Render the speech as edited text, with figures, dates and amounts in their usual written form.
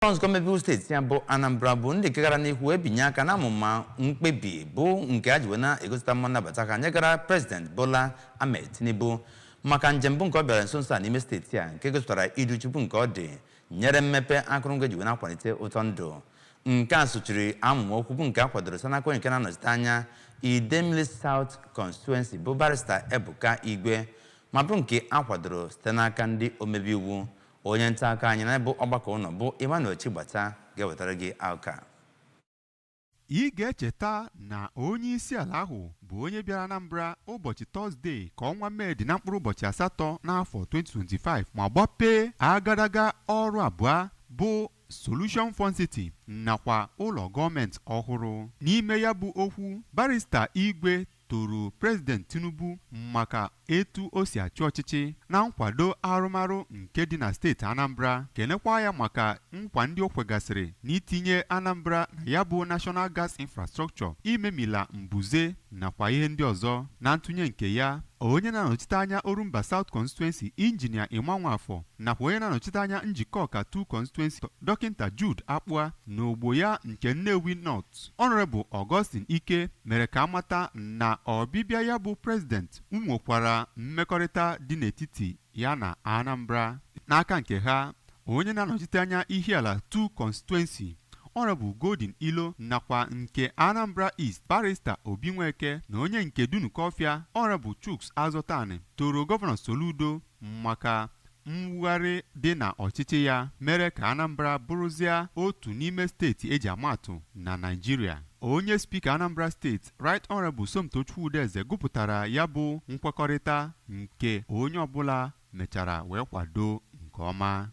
Ụlọ nzukọ omebe iwu steeti ya bụ Anambra bụ ndị nke gara n'ihu ebinye aka na amụma mkpebi bụ nke a ji wee na-egosipụta mma nnabata ka nyegara Prezident Bola Ahmed Tinubu maka njem bụ nke ọ bịara nso nso a n'ime steeti a, nke gosipụtara idu chukwu nke ọ dị nyere mmepe akụrụngwa eji wee na-akwalite ụtọ ndụ. Nke a sochiri amụma okwu bụ nke a kwadoro site n'aka onye nke na-anọchite anya Idemili South Constituency bụ Barrister Ebuka Igwe, ma bụrụ nke a kwadoro site n'aka ndị omebe iwu. Onye nta akụkọ anyị na bụ ọgbakọ ụlọ bụ Emmanuel Chigbata ga-ewetara gị akụkọ. Ị ga-echeta na onye isi ala ahụ bụ onye bịara Anambra ụbọchị Tọzdee ka ọnwa Mee dị na mkpụrụ ụbọchị 8 n'afọ 2025 ma gbapee agadaga ọrụ abụọ bụ Solution Fun City nakwa ụlọ gọọmenti ọhụrụ. N'ime ya bụ okwu, Barrister Igwe toro Prezident Tinubu maka etu o si achị ọchịchị na nkwado arụmarụ nke dị na steeti Anambra, kenekwa ya maka nkwa ndị o kwegasịrị n'itinye Anambra na ya bụ National Gas Infrastructure, imemila mbuze nakwa ihe ndị ọzọ. Na ntụnye nke ya, onye na-anọchite anya Orumba South Constituency, Injinia Imanwafọ, nakwa onye na-anọchite anya Njikọka 2 Constituency, Dọkịnta Jude Akpua, na ogbo ya nke Nnewi North, Honorable Augustine Ike, mere ka amata na ọbịbịa ya bụ prezident nwekwara mmekọrịta dị n'etiti ya na Anambra. N'aka nke ha, onye na-anọchite anya Ihiala 2 Constituency, Honorable Golden Ilo, nakwa nke Anambra East, Barrister Obi Nweke, na onye nke Dunukọfịa, Honorable Chuks Azọtani, toro Gọvanọ Soludo maka mwugharị dị na ọchịchị ya mere ka Anambra bụrụzie otu n'ime steeti eji amatụ na Naịjirịa. Onye spika Anambra Steeti, Right Honorable Somtochukwu Udeze, gụpụtara ya bụ nkwekọrịta nke onye ọbụla mechara wee kwado nke ọma.